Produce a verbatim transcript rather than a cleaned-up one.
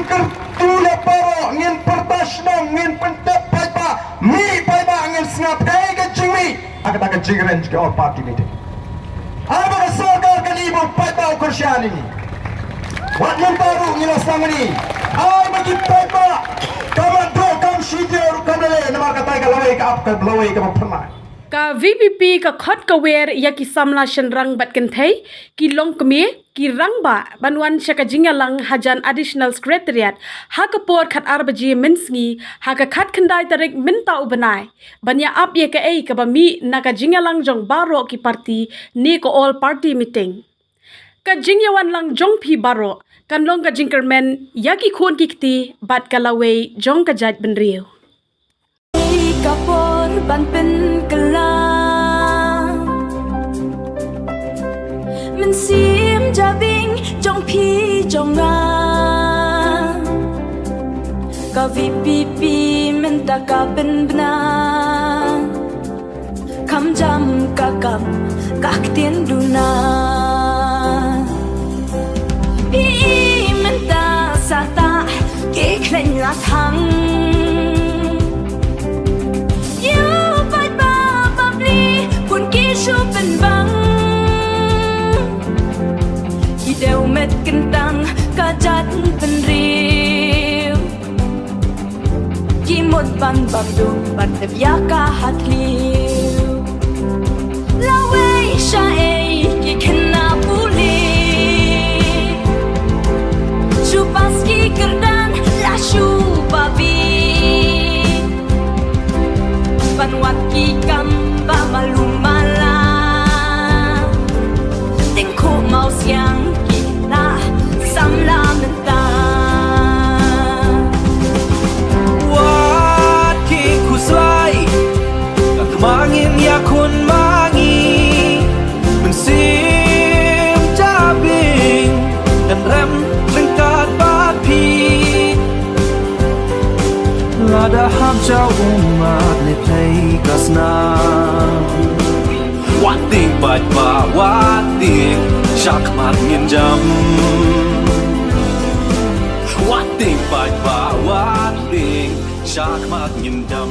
Kyrtu ïa baroh, ngin pyrta shnong, ngin pyntip paidbah, mih paidbah, ngin sngap ïa ka jingmih ha kata ka jingkren jong ki all party meeting. Ai ba ka sorkar kan i ba u paidbah u kyrshan ïa ngi. Wat mynta ruh ngi la sdang ïa ngi. Ai ba ki paidbah kam ïa doh, kam shijur, kam leh leh, namar kata ka lawei ka ap, ka lawei kaba phyrnai. Ka V P P ka khot ka wer ïa ki samla shynrang bad kynthei, ki longkmie, ki rangbah ban wan sha ka jingïalang hajan Additional Secretariat ha ka por khatar baje mynsngi ha ka khatkhyndai tarik mynta u bnai, ban ïa ap ïa kaei kaba mih na ka jingïalang jong baroh ki party ne ka all party meeting. Ka jingïawan lang jong phi baroh kan long ka jingkyrmen ïa ki khun ki kti bad ka lawei jong ka jaitbynriew. Ka por ban pynkylla mynsiem jabieng jong phi jong nga. Ka V P P mynta ka pynbna, kham jam ka kam ka ktien duna. Phi mynta sa tah ki khlaiñ la thang. Ïa paidbah bapli khun ki shu pynbang. Ki dei met kyntang ka jaitbynriew. Ki mut ban bam dum ban tep ïa ka ha thliew. Lawei shaei ki khynnah pule. Shu pass ki kyrdan la shu babe. Ban wad ki kam ba malu mala. Tyngkhuh mawsiang ki na samla mynta. Wat ki khuslai, ka thma ngin ïakhun ma ngi. Mynsiem jabieng kan rem ryngkat bad phi. Lada hap jaw ummat leit lei ka snam. Wat tieng paidbah, wat tieng shakhmat ngin jam. Wat tieng paidbah, wat tieng shakhmat ngin jam.